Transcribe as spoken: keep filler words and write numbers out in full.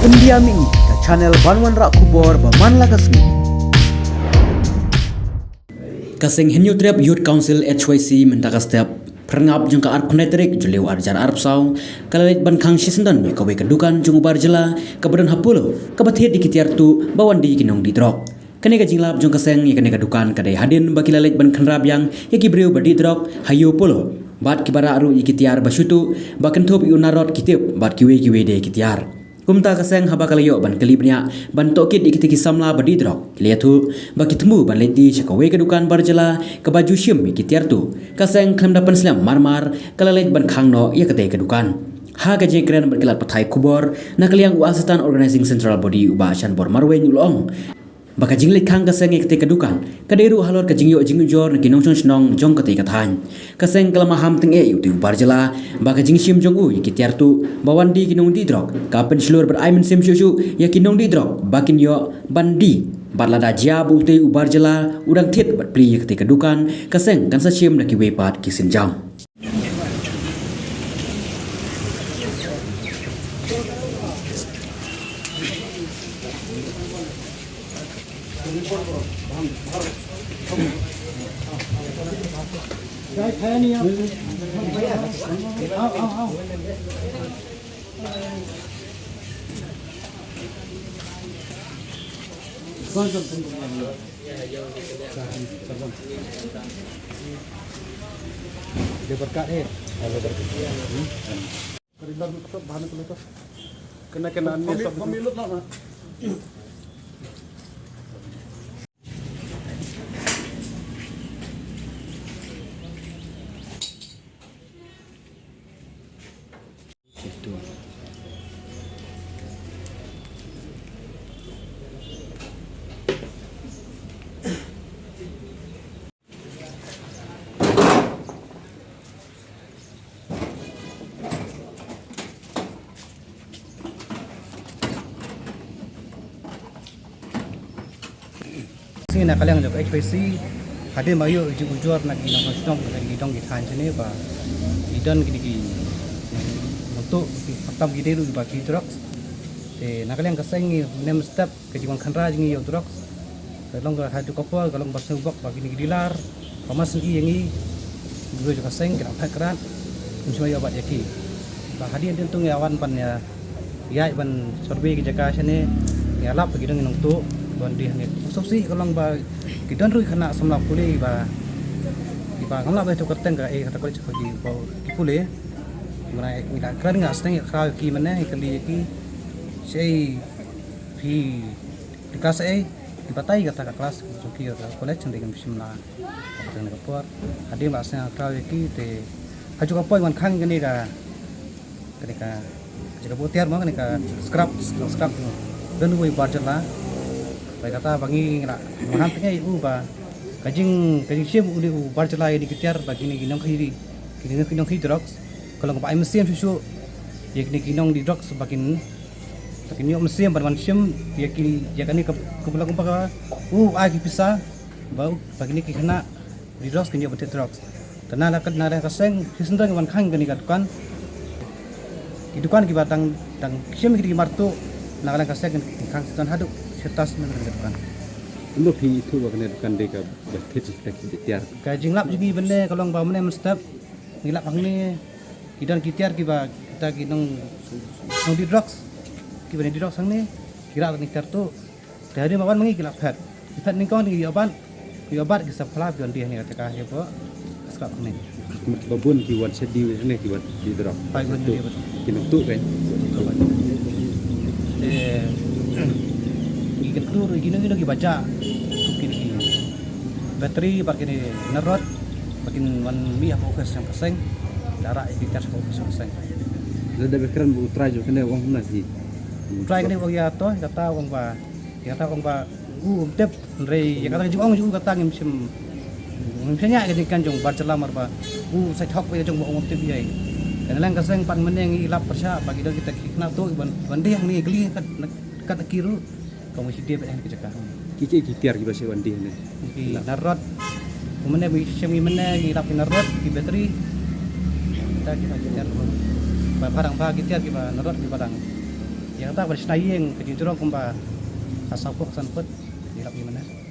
India Mini, ka channel ban wanrah khubor ba man la ka sngi. Ka seng Hynñiewtrep Youth Council H Y C mynta ka step phyrngap jong ka arphew khyndai tarik Jylliew arhajar arphew saw ka la leit ban khang shisyndon ïa kawei ka dukan jong u bar jylla kaba don ha Polo, kaba thied ïa ki tiar tuh ba wan die ki nongdih drok. Kane ka jinglap jong ka seng ïa kane ka dukan ka dei hadien ba ki la leit ban khynra biang ïa ki briew ba dih drok ha Ïew Polo bad kiba rah ruh ïa ki tiar ba shu tuh ba kynthup ïa u narot ki tip bad kiwei kiwei de ki tiar. Kumta ka seng haba ka la ïoh ban kylli bniah ban tohkit ïa kita ki samla ba dih drok, ki la ïathuh ba ki thmu ban leit die sha kawei ka dukan bar jylla kaba ju shim ïa ki tiar tuh. Ka seng khlem da pynslem mar mar ka la leit ban khang noh ïa katei ka dukan. Ha ka jingkren bad ki lad pathai khubor na ka liang u Assistant Organising Central Body u Bah Shanbor Marwein u la ong ba ka jingleit khang ka seng ïa katei ka dukan ka dei ruh halor ka jingïoh jingujor na ki nongshong shnong jong katei ka thaiñ. Ka seng ka la maham tyngeh ïa utei u bar jylla ba ka jingshim jong u ïa ki tiar tuh ba wan die ki nongdih drok ka pynshlur bad ai mynsiem shuh shuh ïa ki nongdih drok ba kin ïoh ban die, bad lada jia ba utei u bar jylla u dang thied bad plie ïa katei ka dukan, ka seng kan sa shim da kiwei pat ki sienjam. Sngewbha na ka liang jong H Y C, hadien ba ïoh jingujor na ki nongshong shnong, na ki dong ki thaiñ shane ba ki don kine ki nongtuh, ki khamtam ki dei ruh ba ki drugs. Te na ka liang ka seng ngi mynne mynstep ka jingwan khynra jong ngi ïa u drugs ka long ka, ha kajuh ka por ka long ba sngewbok ba kine ki dealer ba mad sngewsih ïa ngi. Ki briew jong ka seng ki la phet krad, kim shym ïoh bat ïa ki. Ba hadien hadien to ngi ïa wan ban ïa ïaid ban survey ki jaka shane, ngi ïa lap ba ki don ki nongtuh ban die hangne. Sngewsih ka long ba ki don ruh ki khynnah samla pule ba, kiba ngam lah ban ïathuh kyrteng ka, eh, kata ka leit sha ki ba ki pule. Mynta ngi la kren, nga sdang ïa khraw ïa ki mynne, ïa kylli ïa ki shaei phi, phi klas shaei, ki batai kata ka klas jong ki, ka college, hynrei kim shym la kren ka por. Hadien ba sdang ïa khraw ïa ki te ha kajuh ka por ngi wan khang kane ka, kane ka, ka jaka bud tiar mo, kane ka scrap, scrap, scrap mo. Don uwei u bar jylla. Ba kata ba ngi la maham tyngeh ïa u ba ka jing, ka jingshim une u bar jylla ïa kine ki tiar ba kine ki nongkhaii, kine ki nongkhaii drugs, ka long kaba ai mynsiem shuh shuh ïa kine ki nongdie drugs ba kin, ba kin ïoh mynsiem ban wan shim ïa ki, ïa kane ka, ka, ka, ka, u ai ki pisa ba, ba kine ki khynnah die drugs kin ïoh ban thied drugs. Te na la ka, na la ka seng shisyndon ngi wan khang kane ka dukan. Ki dukan kiba dang, dang shim ïa kine ki mar tuh, na la ka seng ngi khang shisyndon haduh shata shisyndon kane ka dukan. Kumno phi ithuh ba kane ka dukan dei kaba thied sha kita ki tiar? Ka jinglap jong ngi mynne ka long ba mynne mynstep ngi lap hangne ki don ki tiar kiba, kita ki nong, nongdie drugs, kiba die drugs hangne ki rah da ki tiar tuh. Te hadien ba wan ma ngi ki la phet, ki phet nyngkong, ki ïoh bat, ki ïoh bat ki sa phla ki wan die hangne, kata ka hi ba ka scrap hangne. Kumno kiba bun ki wan sha die hangne kiba die drugs? Hooid, wan die drugs. Ki nongtuh kan? Te ngi kyntu ruh ïa kino kino kiba jah, kum kine ki battery bad kine ki narot ba kin wan mih hapoh office jong ka seng, da rah ïa ki cash hapoh office jong ka seng. Lada ba kren bad u trai jong kane, u ong kumno hi? U trai kane u ong ïa to, kata u ong ba, ïa kata u ong ba u um tip, hynrei ïa kata ka jingong jong u kata ngim shym, ngim shym ñiah ïa ka jingkren jong u bar jylla namar ba u sait hok ba ïa jong ba u um tip ïa. Te na liang ka seng pat mynne ngi lap pyrshah ba ki don kita ki khynnah tuh ban, ban die hangne, kylli kat, kat ki ruh. Ka mut shi die bad ha kane ka jaka. Ki, ki, ki tiar kiba shait wan die hangne? Ki narot. Mynne ba ngi shem ngi mynne ngi lap ki narot, ki battery. Kita, kita ki tiar. Ba pha dang pha ki tiar kiba narot kiba dang. Ïa kata ba shna ïing ka jingjrong kumba ka saw foot ka san foot. Ïa lap ïa mynne.